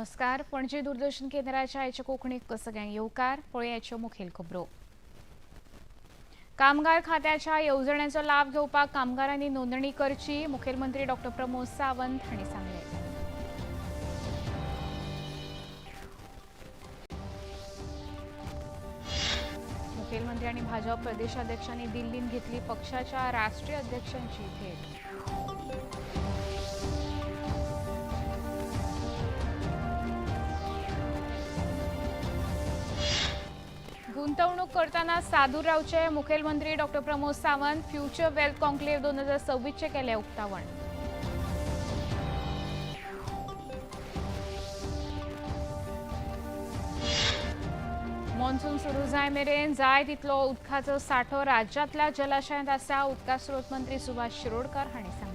नमस्कार, पणजी दूरदर्शन केंद्राच्या आयच्या कोंकणीक सगळ्यांक येवकार. पळयाच्यो मुखेल खबरो. कामगार खात्याच्या येवजण्यांचो लाभ घेवपाक कामगारांनी नोंदणी करची, मुखेलमंत्री डॉक्टर प्रमोद सावंत हांणी सांगलें. मुखेलमंत्री आनी भाजप प्रदेशाध्यक्षांनी दिल्लींत घेतली पक्षाच्या राष्ट्रीय अध्यक्षांची भेट. गुंतवणूक करताना सादूर रावचे, मुखेलमंत्री doctor Pramod Sawant. Future wealth conclave 2026चे केले उक्तावण. मॉन्सून सुरू जाय मेरेन जाय तितलो उदकाचो सांठो राज्यांतल्या जलाशयांत आसा, उदका स्रोत मंत्री सुभाष शिरोडकर हांणी सांगलें.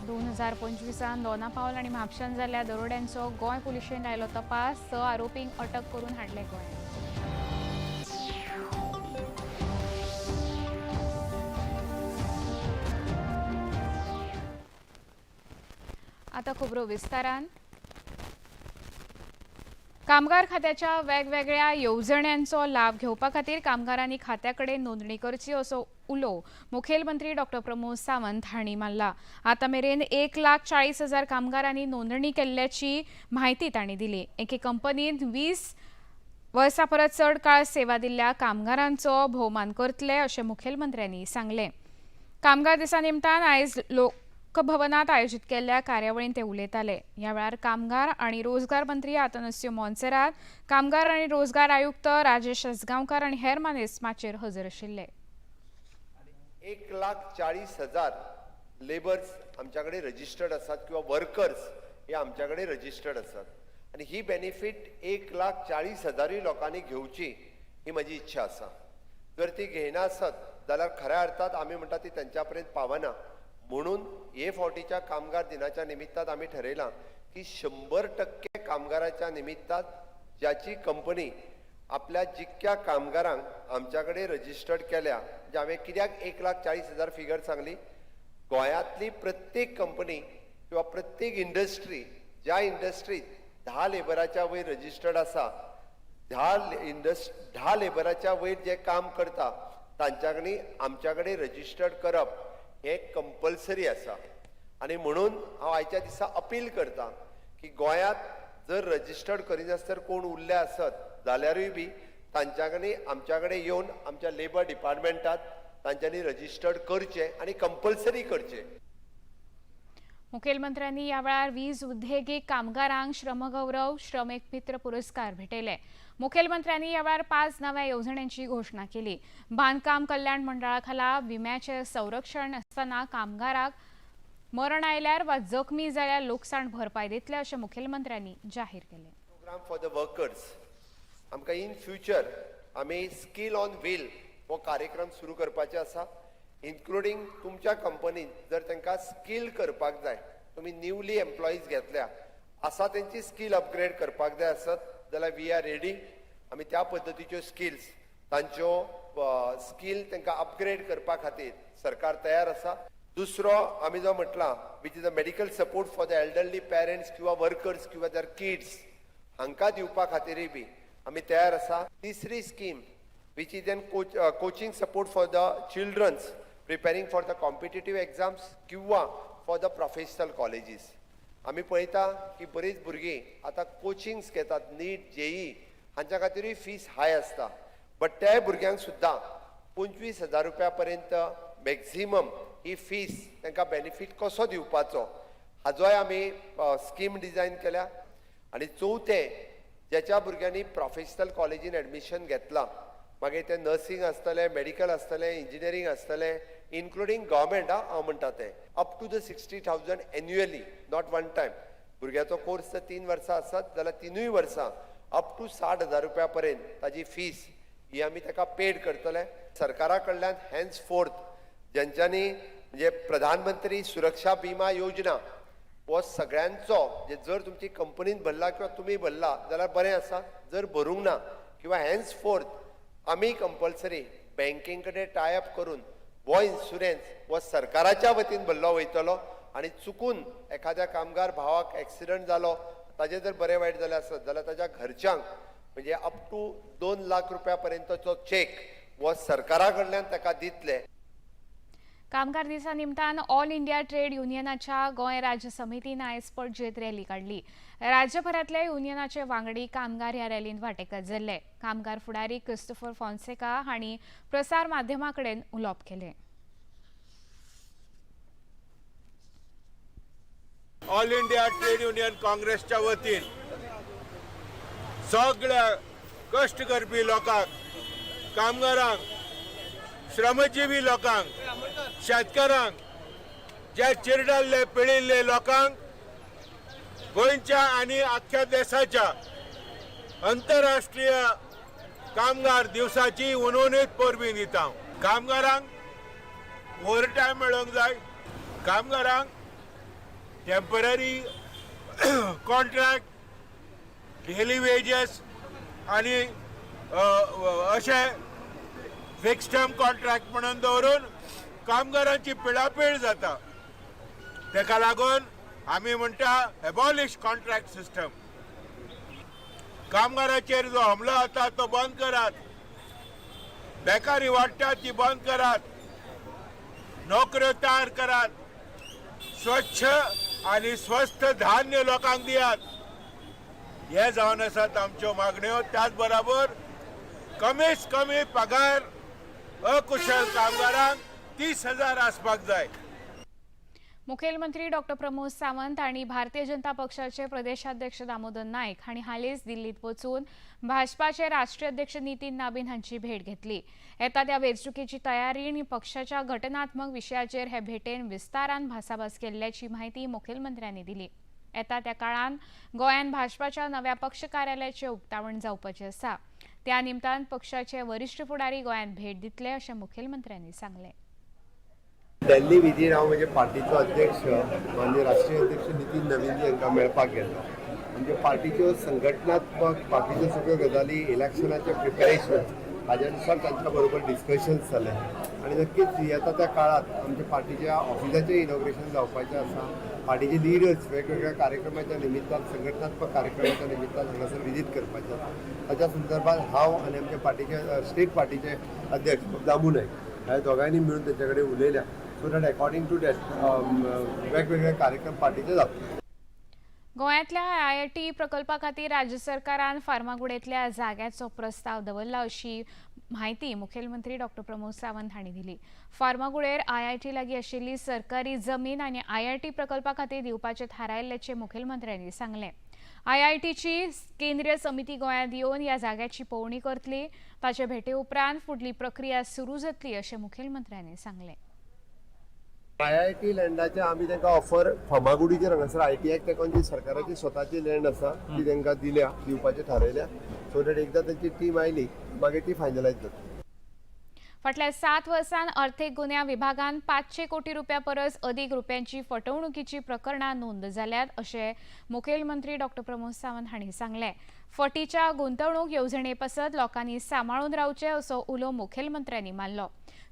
2025त दोनापावल आनी म्हापशान जाल्ल्या दरोड्यांचो गोंय पुलिशेन लायलो तपास. 6 आरोपींक अटक करून हाडले गोंयांत. आता खबरो विस्तारान. कामगार खात्याच्या वेगवेगळ्या येवजण्यांचो लाभ घेवपा खातीर कामगारांनी खात्या कडेन नोंदणी करची, असो उलो मुखेलमंत्री डॉक्टर प्रमोद सावंत हांणी मारला. आतां मेरेन 1,40,000 कामगारांनी नोंदणी केल्ल्याची म्हायती तांणी दिली. एके कंपनीत 20 वर्सां परस चड काळ सेवा दिल्ल्या कामगारांचो भोवमान करतले, अशें मुखेलमंत्र्यांनी सांगलें. कामगार दिसा निमतान आयज लोकभवनात आयोजीत केल्ल्या कार्यावळींत ते उलयताले. ह्या वेळार कामगार आनी रोजगार मंत्री आतनस्यो मोन्सेरात, कामगार आनी रोजगार आयुक्त राजेश आजगांवकार आनी हेर मानेस्त माचयेर हजर आशिल्ले. 1,40,000 लेबर्स आमच्या कडेन रजिस्टर्ड आसात किंवा वर्कर्स हे आमच्या कडेन रजिस्टर्ड आसात आनी ही बेनिफीट 1,40,000ूय लोकांनी घेवची ही म्हजी इच्छा आसा. जर ती घेयना आसत जाल्यार खऱ्या अर्थात आमी म्हणटा ती तेंच्या पर्यंत पावना. म्हणून हे फावटीच्या कामगार दिनाच्या निमित्तान आमी ठरयलां की 100% कामगाराच्या निमित्तान ज्याची कंपनी आपल्या जितक्या कामगारांक आमच्या कडेन रजिस्टर्ड केल्या, म्हणजे हांवें कित्याक 1,40,000 फिगर सांगली, गोंयांतली प्रत्येक कंपनी किंवा प्रत्येक इंडस्ट्री, ज्या इंडस्ट्रीत 10 लेबराच्या वयर रजिस्टर्ड आसा, 10 लेबराच्या वयर जे काम करता, तांच्या कडेन आमच्या कडेन रजिस्टर्ड करप हें कंपल्सरी आसा. आनी म्हणून हांव आयच्या दिसा अपील करता की गोंयांत जर रजिस्टर्ड करिनासतना कोण उरले आसत जाल्यारूय बी तांच्या कडेन आमच्या कडेन येवन आमच्या लेबर डिपार्टमेंटात तांच्यांनी रजिस्टर्ड करचें आनी कंपल्सरी करचें. मुखेलमंत्र्यांनी ह्या वेळार वीज उद्देगीक कामगारांक श्रमगौरव, श्रम मित्र पुरस्कार भेटयले. मुखेलमंत्र्यांनी ह्या वेळार पांच नव्या येवजण्यांची घोशणा केली. बांदकाम कल्याण मंडळा खाला विम्याचे संरक्षण आसतना कामगाराक मरण आयल्यार वा जखमी जाल्यार लुकसाण भरपाय दितले, अशें मुखेलमंत्र्यांनी जाहीर केलें. प्रोग्राम फॉर the workers, आमकां इन फ्युचर आमी स्कील ऑन व्हील हो कार्यक्रम सुरू करपाचे आसा, इन्क्लुडींग तुमच्या कंपनीत जर तांकां स्कील करपाक जाय, तुमी न्यूली एम्प्लॉईज घेतल्या आसा, तेंची स्कील अपग्रेड करपाक जाय आसत जाल्यार we are ready. आमी त्या पद्दतीच्यो स्किल्स, तांच्यो स्कील तांकां अपग्रेड करपा खातीर सरकार तयार आसा. दुसरो आमी जो म्हटला, which is a medical support for the elderly parents किंवा वर्कर्स किंवा there kids, हांकां दिवपा खातीरय बी आमी तयार आसा. तिसरी scheme, which is an coaching support for the childrens preparing for the competitive exams किंवा फॉर the professional colleges. आमी पळयता की बरीच भुरगीं आतां कोचिंग्स घेतात, नीट, जेई हांच्या खातीरूय फीस हाय आसता, बट त्या भुरग्यांक सुद्दां 25,000 रुपया पर्यंत मॅक्झिमम ही फीस तांकां बेनिफीट कसो दिवपाचो, हाजोय आमी स्कीम डिजायन केल्या. आनी चवथें, ज्याच्या भुरग्यांनी प्रोफेशनल कॉलेजीन एडमिशन घेतलां, मागीर तें नर्सिंग आसतलें, मेडिकल आसतलें, इंजिनियरींग आसतलें, इन्क्लुडींग गव्हर्मेंट आं, हांव म्हणटा तें up to the 60,000 annually, not one time. भुरग्याचो कोर्स जर 3 वर्सां आसत जाल्यार तिनूय वर्सां अप टू 60,000 रुपया पर्यंत ताजी फीस ही आमी ताका पेड करतले. सरकारा कडल्यान हेन्स फोर्थ ज्यांच्यांनी, म्हणजे प्रधानमंत्री सुरक्षा बिमा योजना हो सगळ्यांचो, म्हणजे जर तुमची कंपनीन भरला किंवा तुमी भरला जाल्यार बरें आसा. जर भरूंक ना किंवा हेन्स फोर्थ आमी कंपल्सरी बँकें कडेन टायअप करून हो इन्शुरन्स हो सरकाराच्या वतीन भरलो वयतलो आनी चुकून एखाद्या कामगार भावाक एक्सिडंट जालो, ताजें जर बरें वायट जालें आसत जाल्यार ताज्या घरच्यांक म्हणजे अप टू 2 लाख रुपया पर्यंतचो चेक हो सरकारा कडल्यान ताका दितले. कामगार दिसा निमतान ऑल इंडिया ट्रेड युनियनाच्या गोंय राज्य समितीन आयज पणजेत रॅली काडली. राज्यभरांतल्या युनियनाचे वांगडी कामगार ह्या रॅलींत वांटेकार जाल्ले. कामगार फुडारी क्रिस्टोफर फोन्सेका हांणी प्रसार माध्यमां कडेन उलोवप केलें. ऑल इंडिया ट्रेड युनियन काँग्रेसच्या वतीन सगळ्या कश्ट करपी लोकांक, कामगारांक, श्रमजीवी लोकांक, शेतकारांक, जे चिरडल्ले पिळिल्ले लोकांक गोंयच्या आनी आख्ख्या देशाच्या अंतरराष्ट्रीय कामगार दिवसाची उनउनीत परबीं दिता. कामगारांक ओवर टायम मेळोंक जाय, कामगारांक टेम्पररी कॉन्ट्रॅक्ट, डेली वेजेस आनी अशें फिक्स टर्म कॉन्ट्रॅक्ट म्हणून दवरून कामगारांची पिळापीळ जाता. तेका लागून आमी म्हणटा एबॉलिश कॉन्ट्रॅक्ट सिस्टम. कामगाराचेर जो हमलो जाता तो बंद करात, बेकारी वाडटा ती बंद करात, नोकऱ्यो तयार करात, स्वच्छ आनी स्वस्त धान्य लोकांक दियात. हे जावन आसात आमच्यो मागण्यो. त्याच बराबर कमीत कमी पगार अकुशल कामगारांक 30,000 आसपाक जाय. मुखेलमंत्री डॉक्टर प्रमोद सावंत आनी भारतीय जनता पक्षाचे प्रदेशाध्यक्ष दामोदर नायक हांणी हालींच दिल्लीत वचून भाजपाचे राष्ट्रीय अध्यक्ष नितीन नाबीन हांची भेट घेतली. येता त्या वेंचणुकेची तयारी आनी पक्षाच्या घटनात्मक विशयाचेर हे भेटेन विस्तारान भासाभास केल्ल्याची म्हायती मुखेलमंत्र्यांनी दिली. येता त्या काळान गोंयांत भाजपाच्या नव्या पक्ष कार्यालयाचें उक्तावण जावपाचें आसा. त्या निमतान पक्षाचे वरिश्ठ फुडारी गोंयांत भेट दितले अशें मुखेलमंत्र्यांनी सांगलें. दिल्ली विजीट हांव म्हजे पार्टीचो अध्यक्ष माननीय राष्ट्रीय अध्यक्ष नितीन नवीनजी हांकां मेळपाक गेल्लो. म्हणजे पार्टीच्यो संघटनात्मक बाकीच्यो सगळ्यो गजाली, इलेक्शनाचें प्रिपेरेशन हाज्या नुसार तांच्या बरोबर डिस्कशन्स जालें आनी नक्कीच येता त्या काळांत आमच्या पार्टीच्या ऑफिसाचें इनॉग्रेशन जावपाचें आसा. पार्टीचे लिडर्स वेगवेगळ्या कार्यक्रमाच्या निमित्तान, संघटनात्मक कार्यक्रमाच्या निमित्तान हांगासर विजीट करपाचें आसा. ताच्या संदर्भात हांव आनी आमच्या पार्टीचे स्टेट पार्टीचे अध्यक्ष दामू नायक ह्या दोगांयनी मिळून तेंच्या कडेन उलयल्या, so that according to that वेगवेगळे कार्यक्रम पार्टीचे जातले. गोंयांतल्या आयआयटी प्रकल्पा खातीर राज्य सरकारान फार्मागुडेंतल्या जाग्याचो प्रस्ताव दवरला अशी म्हायती मुखेलमंत्री डॉक्टर प्रमोद सावंत हांणी दिली. फार्मागुडेर आयआयटी लागीं आशिल्ली सरकारी जमीन आनी आयआयटी प्रकल्पा खातीर दिवपाचें थारायल्ल्याचें मुखेलमंत्र्यांनी सांगलें. आयआयटीची केंद्रीय समिती गोंयांत येवन ह्या जाग्याची पळोवणी करतली. ताचे भेटे उपरांत फुडली प्रक्रिया सुरू जातली अशें मुखेलमंत्र्यांनी सांगलें. आयआयटी लँडाचे आमी तांकां ऑफर फर्मागुडीचेर हांगासर आयटीआयक तेंकोन जी सरकाराची स्वताची लँड आसा ती तांकां दिल्या, दिवपाचें थारायल्या, सो that एकदां तांची टीम आयली मागीर ती फायनलायज जातली. फाटल्या 7 वर्सांत अर्थीक गुन्यांव विभागान 500 कोटी रुपया परस अदीक रुपयांची फटवणुकीची प्रकरणां नोंद जाल्यात अशें मुखेलमंत्री डॉक्टर प्रमोद सावंत हांणी सांगलें. फटीच्या गुंतवणूक येवजणे पासत लोकांनी सांबाळून रावचें असो उलो मुखेलमंत्र्यांनी मारलो.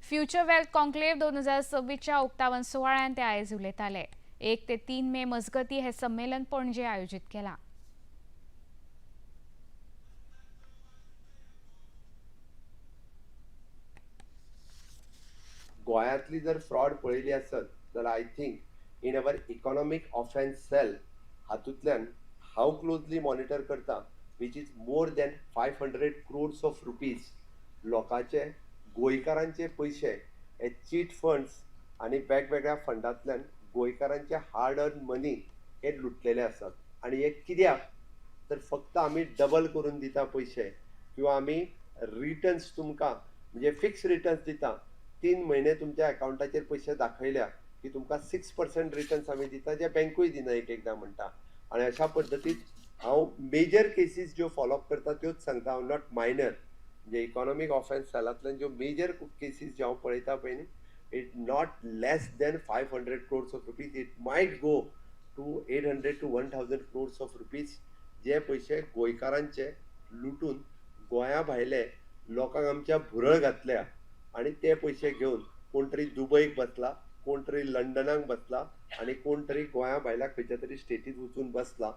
फ्युचर वेल्थ कॉन्क्लेव्ह 2026च्या उक्तावण सुवाळ्यांत ते आयज उलयताले. 1 ते 3 मे मजगतीं हें संमेलन पणजे आयोजीत केलां. गोंयांतली जर फ्रॉड पळयली आसत जाल्यार I think in our economic offence cell हातूंतल्यान हांव क्लोजली मॉनिटर करता, which is more than 500 crores of rupees लोकांचे, गोंयकारांचे पयशे हे चीट फंड्स आनी वेगवेगळ्या फंडांतल्यान गोंयकारांचे हार्ड अर्न मनी हे लुटलेले आसात. आनी हे कित्याक तर फक्त आमी डबल करून दिता पयशे किंवा आमी रिटर्न्स तुमकां म्हणजे फिक्स रिटर्न्स दिता. 3 म्हयने तुमच्या अकावंटाचेर पयशे दाखयल्या की तुमकां 6% रिटर्न्स आमी दिता, जे बँकूय दिना एक एकदां म्हणटा. आनी अशा पद्दतीन हांव मेजर केसीस ज्यो फॉलोअप करता त्योच सांगता हांव, not minor. म्हणजे इकॉनॉमीक ऑफेन्स सेलांतल्यान ज्यो मेजर केसीस ज्यो हांव पळयता पळय न्ही, it not less than 500 crores of rupees, it might go to 800 to 1000 crores of rupees जे पयशे गोंयकारांचे लुटून गोंया भायले लोकांक आमच्या भुरळ घातल्या आनी ते पयशे घेवन कोण तरी दुबयक बसला, कोण तरी लंडनाक बसला आनी कोण तरी गोंया भायल्या खंयच्या तरी स्टेटीत वचून बसला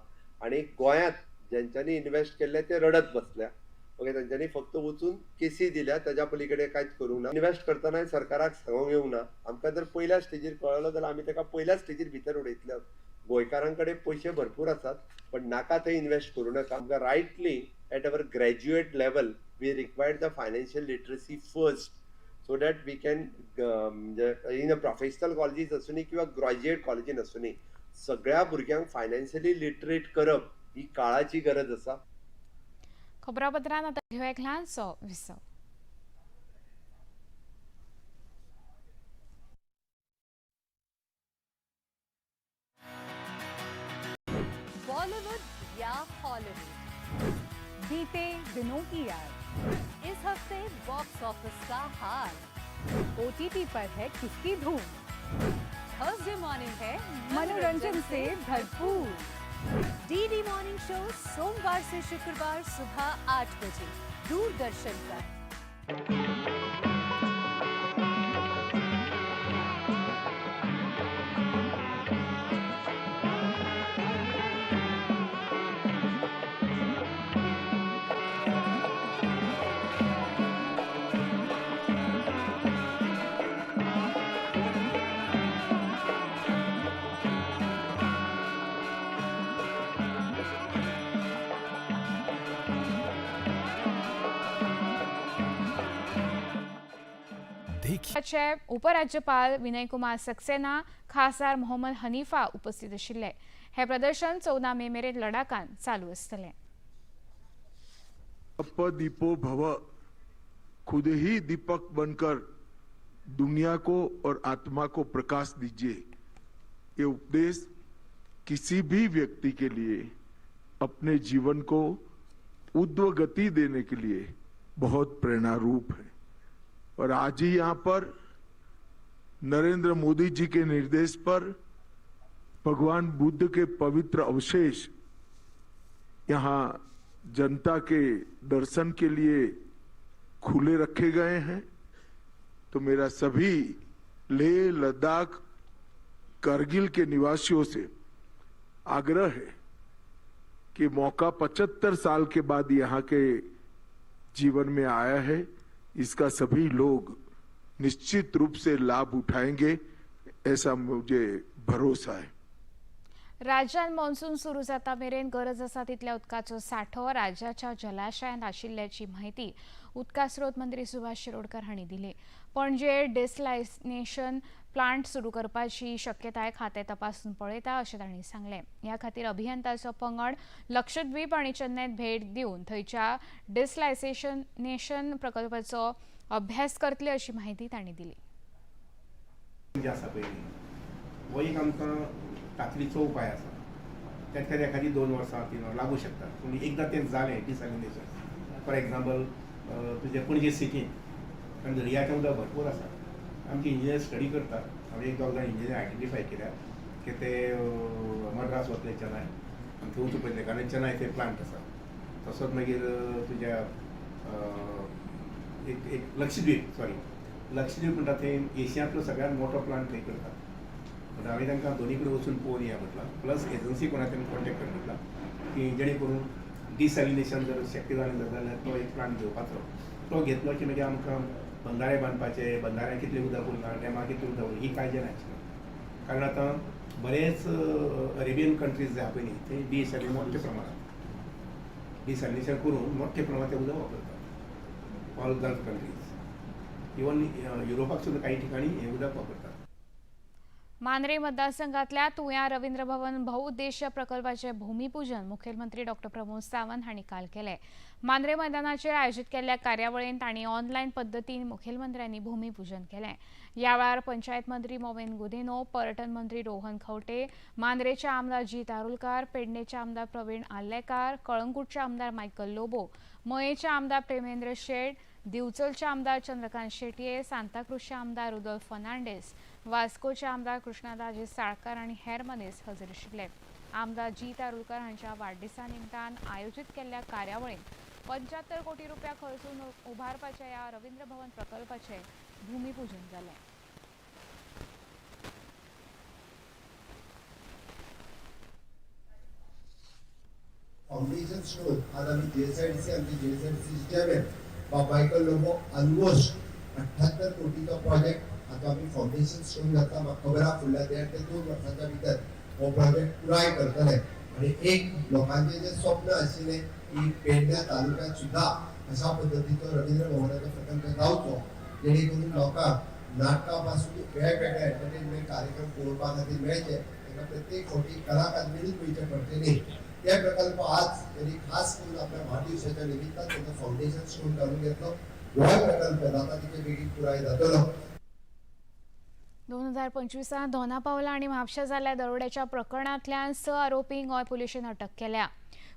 आनी गोंयांत जेंच्यांनी इन्वेस्ट केल्ले ते रडत बसल्या. ओके, तेंच्यांनी फक्त वचून केसी दिल्या, ताज्या पलीकडे कांयच करूंक ना. इन्वेस्ट करतनाय सरकाराक सांगूंक येवंक ना. आमकां जर पयल्या स्टेजीर कळ्ळो जाल्यार आमी ताका पयल्याच स्टेजीर भितर उडयतले. गोंयकारां कडेन पयशे भरपूर आसात, पण नाका थंय इन्वेस्ट करूं नाका. आमकां rightly at our graduate level we required the financial literacy first, so that we can म्हणजे इन अ प्रोफेशनल कॉलेजीस आसूनी किंवा ग्रॅज्युएट कॉलेजीन आसूनी सगळ्या भुरग्यांक फायनान्शियली लिटरेट करप ही काळाची गरज आसा. खबरापत्रांत आतां घेवया एक ल्हानसो विसव. बॉलीवुड या हॉलीवुड, बीते दिनों की याद, इस हफ्ते बॉक्स ऑफिस का हाल, ओटीटी पर है किसकी धूम, थर्सडे मॉर्निंग है मनोरंजन से भरपूर। डीडी मॉर्निंग शो सोमवार से शुक्रवार सुबह 8 बजे दूरदर्शन पर। चे उपराज्यपाल विनय कुमार सक्सेना, खासदार मोहम्मद हनीफा उपस्थित आशिल्ले. हे प्रदर्शन 14 मे मेरेन लडाखांत चालू आसतलें. दीपो भव, खुद ही दीपक बनकर दुनिया को और आत्मा को प्रकाश दीजिए। ये उपदेश किसी भी व्यक्ति के लिए अपने जीवन को उद्व गति देने के लिए बहुत प्रेरणा रूप है। और आज ही यहाँ पर नरेंद्र मोदी जी के निर्देश पर भगवान बुद्ध के पवित्र अवशेष यहाँ जनता के दर्शन के लिए खुले रखे गए हैं। तो मेरा सभी लेह लद्दाख करगिल के निवासियों से आग्रह है कि मौका 75 साल के बाद यहाँ के जीवन में आया है, इसका सभी लोग निश्चित रूप से लाभ उठाएंगे, ऐसा मुझे भरोसा है। राज्यांत मॉन्सून सुरू जाता मेरेन गरज आसा तितल्या उदकाचो सांठो राज्याच्या जलाशयांत आशिल्ल्याची म्हायती उदका स्रोत मंत्री सुभाष शिरोडकर हांणी दिली. पणजे डिसलायनेशन प्लांट सुरू करपाची शक्यताय खातें तपासून पळयता अशें तांणी सांगलें. ह्या खातीर अभियंत्याचो पंगड लक्षद्वीप आनी चेन्नयत भेट दिवन थंयच्या डिसलायसेशन प्रकल्पाचो अभ्यास करतले अशी म्हायती तांणी दिली. आसा पयलीं हो एक आमकां तातडीचो उपाय आसा. त्याच खातीर एखादी 2 वर्सां 3 वर्सां लागू शकतात, पूण एकदां तें जालें डिसॅलिनेशन, फॉर एक्झाम्पल तुजें पणजे सिटींत, कारण दर्याचें उदक भरपूर आसा. आमचे इंजिनियर स्टडी करतात, आमी 1-2 जाण इंजिनियर आयडेंटिफाय केल्यात की ते मद्रास वतले चेन्नय आनी थंय वचूं पळयतले, कारण चेन्नय थंय प्लांट आसा. तसोच मागीर तुज्या एक लक्षद्वीप, सॉरी लक्षद्वीप म्हणटा थंय एशियांतलो सगळ्यांत मोठो प्लांट थंय करतात. म्हणटा हांवें तांकां दोनी कडेन वचून पळोवन या म्हटलां, प्लस एजन्सी कोणा तेणी कॉन्टेक्ट कर म्हटलां की जेणे करून डिसॅलिनेशन जर शक्य जालें जाल्यार तो एक प्लांट घेवपाचो. तो घेतलो की मागीर आमकां बंधारे बांदपाचे, बंधाऱ्यां कितलें उदक उरना, डॅमां कितलें उदक उरना, ही काळजी नासली. कारण आतां बरेच अरेबियन कंट्रीज जे आहा पळय न्ही, थंय डिसॅलिनेशन मोठ्या प्रमाणात डिसॅलिनेशन करून मोठ्या प्रमाणात तें उदक वापरतात. ऑल गल्फ कंट्रीज, इवन युरोपाक सुद्दां काही ठिकाणी हें उदक वापरतात. मांद्रे मतदारसंघातल्या तुया रवींद्र भवन बहुउद्देशीय प्रकल्पाचे भूमिपूजन मुखेलमंत्री डॉक्टर प्रमोद सावंत हांणी काल केलें. मांद्रे मैदानाचेर आयोजीत केल्ल्या कार्यावळींत तांणी ऑनलायन पद्दतीन मुखेलमंत्र्यांनी भूमिपूजन केलें. ह्या वेळार पंचायत मंत्री मोवेन गुदिन्हो, पर्यटन मंत्री रोहन खंवटे, मांद्रेचे आमदार जीत आरोलकार, पेडणेचे आमदार प्रवीण आर्लेकार, कळंगूटचे आमदार मायकल लोबो, मयेचे आमदार प्रेमेंद्र शेट, दिवचलचे आमदार चंद्रकांत शेटये, सांताक्रूजचे आमदार रुदोल्फ फर्नांडीस, वास्कोचे आमदार कृष्णादाजी साळकार आनी हेर मनीस हजर आशिल्ले. आमदार जीत आरोलकार हांच्या वाडदिसा निमतान आयोजीत केल्ल्या कार्यावळींत 75 कोटी रुपया खर्चून उबारपाच्या ह्या रवींद्र भवन प्रकल्पाचें भूमिपूजन जालें. फाउंडेशन स्टोन आज आमी जीएसआयडीसी, आमचे जीएसआयडीसी चेअरमॅन बाब मायकल लोबो ऑलमोस्ट 78 कोटीचो प्रोजेक्ट आतां आमी फाउंडेशन स्टोन घातला. म्हाका खबर आहा, फुडल्या 1.5 ते 2 वर्सांच्या भितर हो प्रोजेक्ट पुराय करतले आनी एक लोकांचें जें स्वप्न आशिल्लें की पेडण्या तालुक्यात सुद्दां अशा पद्दतीचो रवींद्र भवनाचो प्रकल्प जावचो, जेणे करून लोकांक नाटकां पासून वेगवेगळे एंटरटेनमेंट कार्यक्रम पळोवपा खातीर मेळचे, तांकां प्रत्येक फावटी कला अकादमीनूच वयचें पडचें न्ही. ते प्रकल्प आज त्यांनी खास करून आपल्या वाढदिवसाच्या निमित्तान तांचो फाउंडेशन स्टोन घालून घेतलो. होय प्रकल्प जाता तितके बेगीन पुराय जातलो. 2025त दोना पावला आनी म्हापशा जाल्ल्या दरोड्याच्या प्रकरणांतल्यान स आरोपींक गोंय पुलिशेन अटक केल्या.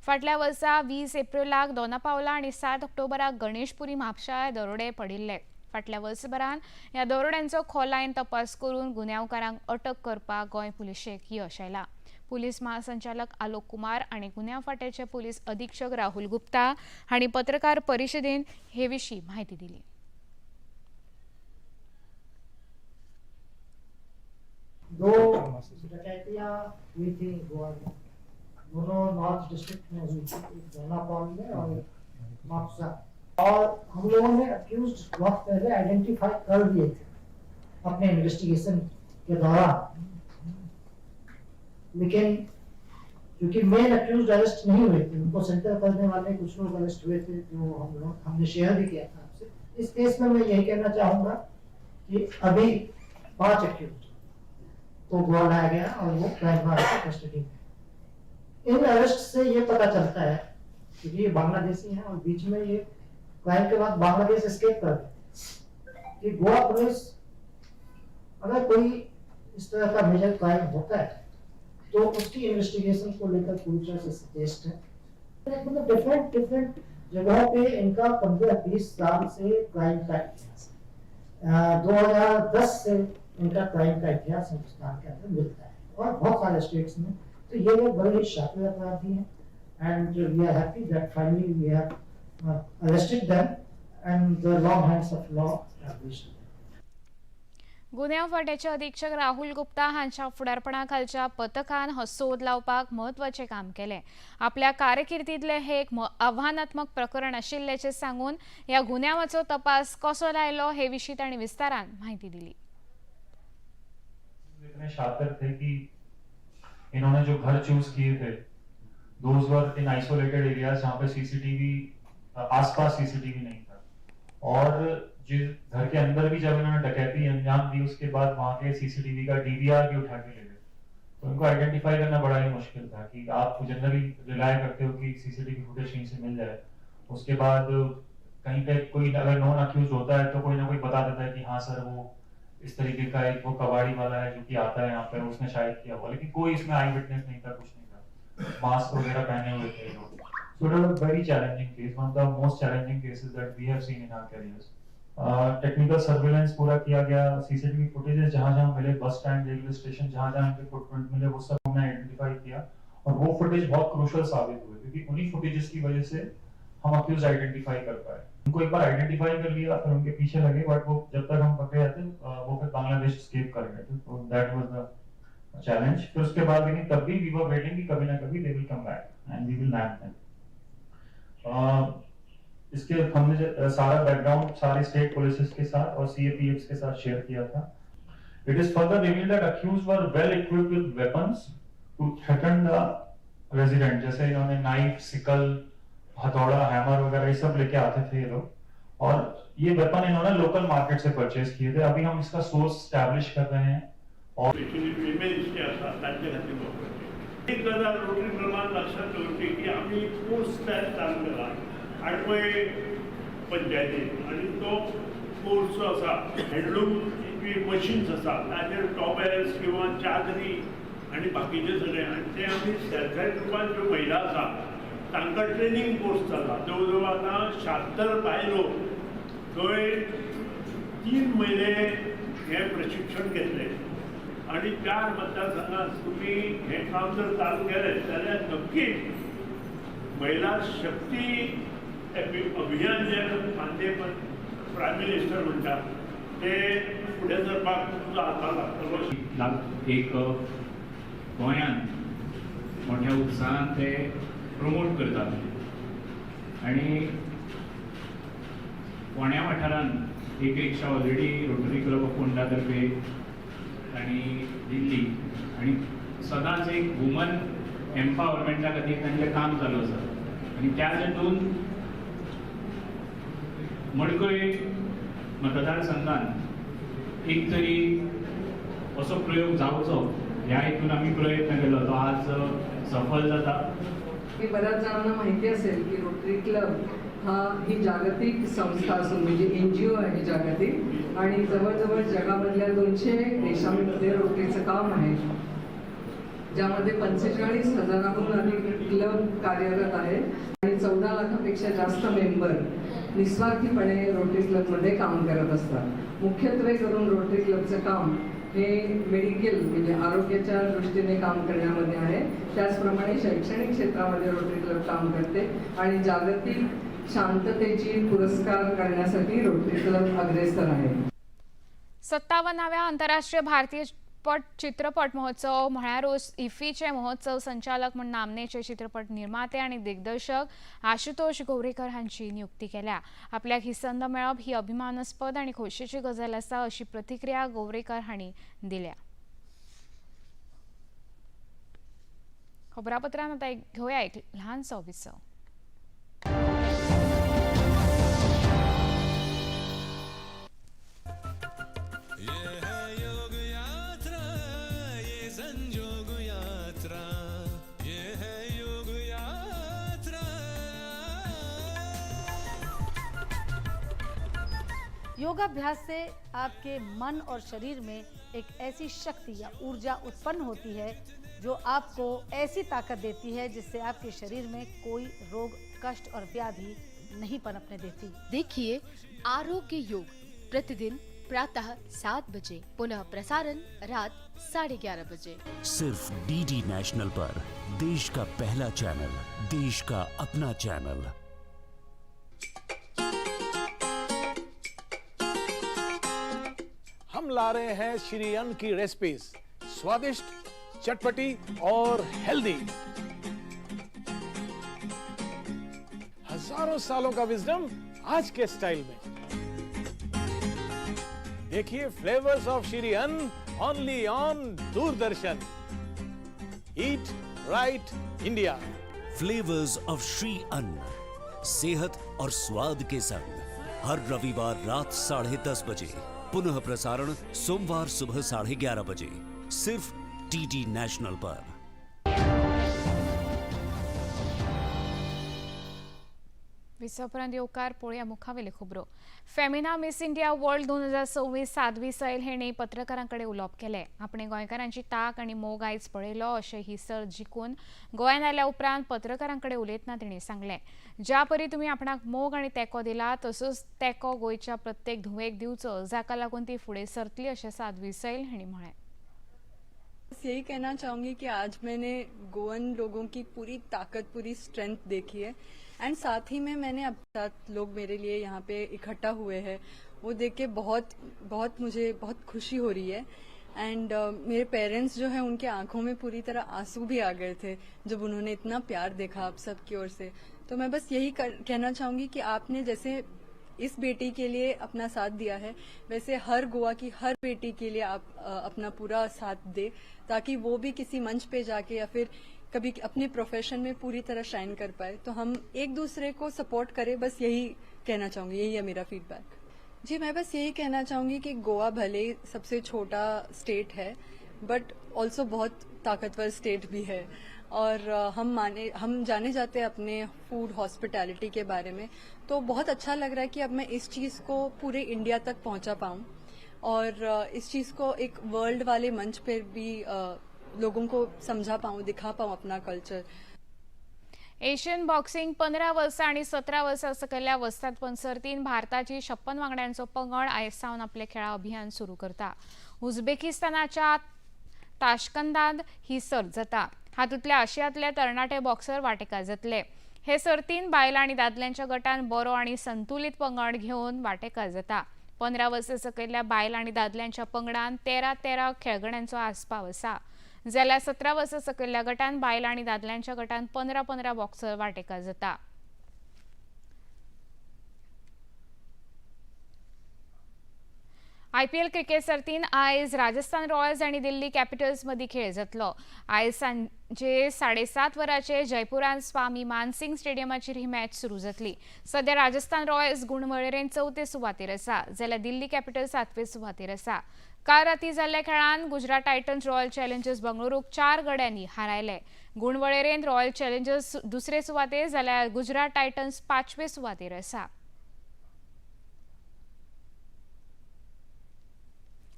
फाटल्या वर्सा 20 एप्रिलाक दोना पावला आनी 7 ऑक्टोबराक गणेशपुरी म्हापशा दरोडे पडिल्ले. फाटल्या वर्सभरान ह्या दरोड्यांचो खोलायेन तपास करून गुन्यांवकारांक अटक करपाक गोंय पुलिशेक यश आयलां. पुलीस महासंचालक आलोक कुमार आनी गुन्यांव फांट्याचे पुलीस अधीक्षक राहुल गुप्ता हांणी पत्रकार परिशदेन हे विशीं म्हायती दिली. दो डकैतियाँ हुई थी गोवा में, दोनों नॉर्थ डिस्ट्रिक्ट में हुई थी, एक दोनापाउल में और एक मापसा. और हम लोगों ने अक्यूज बहुत पहले आइडेंटिफाई कर दिए थे अपने इन्वेस्टिगेशन के दौरान, लेकिन क्योंकि मेन अक्यूज अरेस्ट नहीं हुए थे, उनको सेंटर करने वाले कुछ लोग अरेस्ट हुए थे, जो हम लोग हमने शेयर भी किया था आपसे. इस केस में मैं यही कहना चाहूँगा कि अभी पांच अक्यूज को गोवा लाया गया और वो क्राइम ब्रांच की कस्टडी में है. इन अरेस्ट से ये पता चलता है, क्योंकि ये बांग्लादेशी हैं और बीच में ये क्राइम के बाद बांग्लादेश एस्केप कर गए, कि गोवा पुलिस अगर कोई इस तरह का मेजर क्राइम होता है तो उसकी इन्वेस्टिगेशन को लेकर पूरी तरह से सचेत है. मतलब डिफरेंट डिफरेंट जगहों पे इनका 15-20 साल से क्राइम का इतिहास है. 2010 से इनका क्राइम का इतिहास हिंदुस्तान के अंदर मिलता है और बहुत सारे स्टेट्स में. तो ये लोग बड़े ही शातिर अपराधी हैं and we are happy that finally we have arrested them and the long hands of law have reached them. गुन्यांव फांट्याचे अधीक्षक राहुल गुप्ता हांच्या फुडारपणा खालच्या पथकान हो सोद लावपाक म्हत्वाचें काम केलें. आपल्या कारकिर्दींतलें हें एक आव्हानात्मक प्रकरण आशिल्ल्याचें सांगून ह्या गुन्यांवाचो तपास कसो लायलो हे विशीं तांणी विस्तारान म्हायती दिली. इतने शातिर थे कि इन्होंने जो घर चूज किए थे, those were in isolated areas, जहाँ पे सीसीटीवी, आसपास सीसीटीवी नहीं था. और जिस घर के अंदर भी जब इन्होंने डकैती अंजाम दी, उसके बाद वहाँ के सीसीटीवी का डीवीआर भी उठा के ले गए. तो इनको आइडेंटिफाई करना बड़ा ही मुश्किल था कि आप जनरली रिलाय करते हो कि सीसीटीवी फुटेज कहीं से मिल जाए. उसके बाद कहीं पे कोई अगर नॉन अक्यूज होता है तो कोई ना कोई बता देता है कि हाँ सर, वो इस तरीके का एक वो कबाड़ी वाला है जो कि आता है यहाँ पे, उसने शायद किया हुआ. लेकिन कोई इसमें आई विटनेस नहीं था, कुछ नहीं था. मास्क वगैरह पहने हुए थे लोग. So it was a very challenging case, one of the most challenging cases that we have seen in our careers. Technical surveillance पूरा किया गया. सीसीटीवी फुटेजेस जहाँ जहाँ मिले, बस स्टैंड, रेलवे स्टेशन, जहाँ जहाँ इनके फुटप्रिंट मिले, वो सब हमने आइडेंटिफाई किया और वो फुटेज बहुत क्रूशल साबित हुए, क्योंकि उन्हीं फुटेजेस की वजह से हम अक्यूज आइडेंटिफाई कर पाए. उनको एक बार आइडेंटिफाई कर लिया, फिर उनके पीछे लगे, बट वो जब तक हम पकड़े जाते, वो फिर बांग्लादेश एस्केप कर गए थे. तो that was the challenge. फिर उसके बाद लेकिन तब भी we were waiting कि कभी ना कभी they will come back and we will nab them. इसके हमने सारा बैकग्राउंड सारे स्टेट पुलिस के साथ और सीएपीएफ के साथ शेयर किया था. It is further revealed that accused were well equipped with weapons to threaten the resident. जैसे इन्होंने knife, sickle, हथौड़ा, hammer वगैरह ये सब लेके आते थे ये लोग और ये वेपन इन्होंने लोकल मार्केट से परचेज किए थे. अभी हम इसका सोर्स स्टैब्लिश कर रहे हैं और स्पेशली विमेन्स जे आसा तांचे खातीर वापरचे. एक गजाल रोटरी क्लबान लक्षात दवरची की आमी कोर्स तयार चालू केला आडपय पंचायतीन आनी तो कोर्स जो आसा, हँडलूम जी मशीन्स आसा ताजेर टॉवेल्स किंवा चादरी आनी बाकीचे सगळे, आनी ते आमी सेल्फ हेल्प ग्रुपान ज्यो महिला आसा तांकां ट्रेनींग कोर्स चल्ला. जवळ जवळ आतां 76 बायलो थंय 3 म्हयने हें प्रशिक्षण घेतलें आणि चार मतदारसंघात तुम्ही हे काम जर चालू केलें जाल्यार नक्कीच महिला शक्ती अभियान जे माननीय प्रायम मिनिस्टर म्हणटा ते फुडें सरपाक तुमचो हातभार लागतलो. लाग एक गोंयांत मोठ्या उत्साहान ते प्रमोट करता आनी फोंड्या वाठारांत एक rickshaw already Rotary Club of Ponda तर्फे तांणी दिल्ली आनी सदांच एक वुमन एम्पावरमेंटा खातीर तांचें काम चालू आसा आनी त्याच हितून मडकय मतदारसंघात एक तरी असो प्रयोग जावचो ह्या हितून आमी प्रयत्न केलो, तो आज सफल जाता. की बऱ्याच जणांना माहिती असेल की रोटरी क्लब ही जागतिक संस्था असून म्हणजे NGO आहे जागतिक आणि जवळजवळ जगामधल्या 200 देशांमध्ये रोटरीचं काम आहे, ज्यामध्ये 45,000हून अधिक क्लब कार्यरत आहे आणि 14 लाखापेक्षा जास्त मेंबर निस्वार्थीपणे रोटरी क्लबमध्ये काम करत असतात. मुख्यत्वे करून रोटरी क्लबचं काम हे मेडिकल म्हणजे आरोग्याच्या दृष्टीने काम करण्यामध्ये आहे. त्याचप्रमाणे शैक्षणिक क्षेत्रामध्ये रोटरी क्लब काम करते आणि जागतिक शांततेची पुरस्कार करण्यासाठी रोटरी क्लब अग्रेसर आहे. 57व्या आंतरराष्ट्रीय भारतीय पट चित्रपट महोत्सव म्हळ्यारूच इफ्फीचे महोत्सव संचालक म्हूण नामनेचे चित्रपट निर्माते आनी दिग्दर्शक आशुतोष गोवेकर हांची नियुक्ती केल्या. आपल्याक ही संद मेळप ही अभिमानास्पद आनी खोशयेची गजाल आसा अशी प्रतिक्रिया गोवेकर हांणी दिल्या. खबरापत्रांत आतां घेवया एक ल्हानसो विसव. योगाभ्यास से आपके मन और शरीर में एक ऐसी शक्ति या ऊर्जा उत्पन्न होती है जो आपको ऐसी ताकत देती है जिससे आपके शरीर में कोई रोग, कष्ट और व्याधि नहीं पनपने देती। देखिए आरोग्य योग प्रतिदिन प्रातः 7 बजे, पुनः प्रसारण रात 11:30 बजे, सिर्फ डीडी नेशनल पर। देश का पहला चैनल, देश का अपना चैनल। हम ला रहे हैं श्री अन्न की रेसिपीज, स्वादिष्ट, चटपटी और हेल्दी। हजारों सालों का विजडम आज के स्टाइल में। देखिए flavours of Shri Anna only on Doordarshan. Eat right India. Flavours of Shri Anna, सेहत और स्वाद के संग, हर रविवार रात 10:30 बजे, पुनः प्रसारण सोमवार सुबह 11:30 बजे, सिर्फ डीडी नेशनल पर। विसवपरांत येवकार पळोवया मुखावेल्यो खबरो. Femina Miss India World 2026 Sadhvi Sail हेणी पत्रकारां कडेन उलोवप केलें. आपणे गोंयकारांची ताक आनी मोग आयज पळयलो अशें ही सर्त जिखून गोंयांत आयल्या उपरांत पत्रकारां कडेन उलयतना तिणें सांगलें. ज्या परी तुमी आपणाक मोग आनी तेंको दिला तसोच तेंको गोंयच्या प्रत्येक धुवेक दिवचो, जाका लागून ती फुडें सरतली अशें साध्वी सैल हांणी म्हळें. बस यही कहना चाहूँगी कि आज मैंने गोवन लोगों की पूरी ताकत, पूरी स्ट्रेंथ देखी है एंड साथ ही में मैंने अब सात लोग मेरे लिए यहाँ पे इकट्ठा हुए हैं, वो देख के बहुत बहुत मुझे बहुत खुशी हो रही है। एंड मेरे पेरेंट्स जो है उनके आंखों में पूरी तरह आंसू भी आ गए थे जब उन्होंने इतना प्यार देखा आप सब की ओर से। तो मैं बस यही कहना चाहूँगी कि आपने जैसे इस बेटी के लिए अपना साथ दिया है, वैसे हर गोवा की हर बेटी के लिए आप अपना पूरा साथ दे, ताकि वो भी किसी मंच पे जाके या फिर कभी अपने प्रोफेशन में पूरी तरह शाइन कर पाए। तो हम एक दूसरे को सपोर्ट करें, बस यही कहना चाहूँगी, यही है मेरा फीडबैक। जी, मैं बस यही कहना चाहूँगी कि गोवा भले सबसे छोटा स्टेट है बट ऑल्सो बहुत ताकतवर स्टेट भी है और हम जाने जाते हैं अपने फूड हॉस्पिटैलिटी के बारे में। तो बहुत अच्छा लग रहा है कि अब मैं इस चीज़ को पूरे इंडिया तक पहुंचा पाऊँ और इस चीज़ को एक वर्ल्ड वाले मंच पर भी लोगों को समझा पाऊँ, दिखा पाऊँ अपना कल्चर। एशियन बॉक्सिंग 15 वर्सां आनी 17 वर्सां सकयल्या वस्तादपण सर्तीन भारताची 56 वांगड्यांचो पंगड आयज सावन आपलें खेळा अभियान सुरू करता. उझबेकिस्तानाच्या ताश्कंदांत ही सर्त जाता. हातूंतल्या आशियांतले तरणाटे बॉक्सर वांटेकार जातले. हे सर्तीन बायलां आनी दादल्यांच्या गटान बरो आनी संतुलीत पंगड घेवन वांटेकार जाता. 15 वर्सां सकयल्या बायलां आनी दादल्यांच्या पंगडान 13-13 खेळगड्यांचो आस्पाव आसा. जाल्यार 17 वर्सां सकयल्ल्या गटांत बायलां आनी दादल्यांच्या गटांत 15-15 बॉक्सर वांटेकार जाता. आयपीएल क्रिकेट सर्तीन आयज राजस्थान रॉयल्स आनी दिल्ली कॅपिटल्स मदीं खेळ जातलो. आयज सांजे 7:30 वरांचेर जयपुरांत स्वामी मानसिंग स्टेडियमाचेर ही मॅच सुरू जातली. सध्या राजस्थान रॉयल्स गुणवळेरेन 4थे सुवातेर आसा, जाल्यार दिल्ली कॅपिटल्स 7वे सुवातेर आसा. काल राती जाल्ल्या खेळांत गुजरात टायटन्स रॉयल चॅलेंजर्स बंगळुरूक 4 गड्यांनी हारायले. गुणवळेरेन रॉयल चॅलेंजर्स 2रे सुवातेर जाल्यार गुजरात टायटन्स 5वे सुवातेर आसा.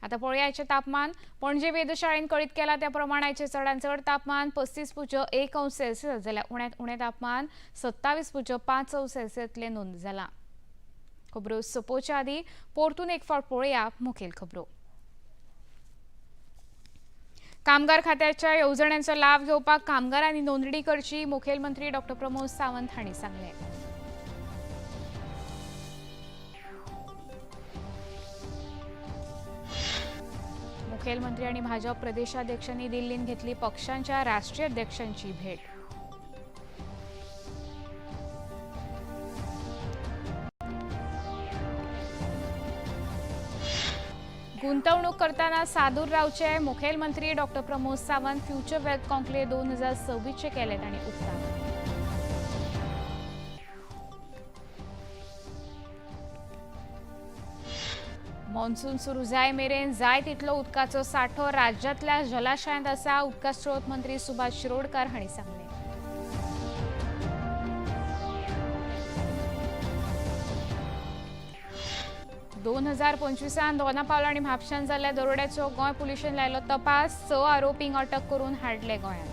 आता पळोवया तापमान. पणजे वेधशाळेन कळीत केला त्या प्रमाण आयचें चडांत चड तापमान 35.1 अंश सेल्सियस जाल्यार उण्यांत उणें तापमान 27.5 अंश सेल्सियसले नोंद जाला. खबरो सोंपोवच्या आदी परतून एक फावट पळोवया मुखेल खबरो. कामगार खात्याच्या येवजण्यांचो लाव घेवपाक कामगारांनी नोंदणी करची, मुखेलमंत्री डॉ प्रमोद सावंत हांणी सांगलें. मुखेलमंत्री आणि भाजप प्रदेशाध्यक्षांनी दिल्लीत घेतली पक्षांच्या राष्ट्रीय अध्यक्षांची भेट. गुंतवणूक करताना सादूर रावचे, मुखेलमंत्री डॉ Pramod Sawant future wealth conclave 2026 केले आणि उक्तावण. मॉन्सून सुरू जाय मेरेन जाय तितलो उदकाचो सांठो राज्यांतल्या जलाशयांत आसा, उदका स्रोत मंत्री सुभाष शिरोडकर हांणी सांगलें. 2025 दोना पावल आनी म्हापशान जाल्ल्या दरोड्याचो गोंय पुलिशेन लायलो तपास, 6 आरोपींक अटक करून हाडले गोंयांत.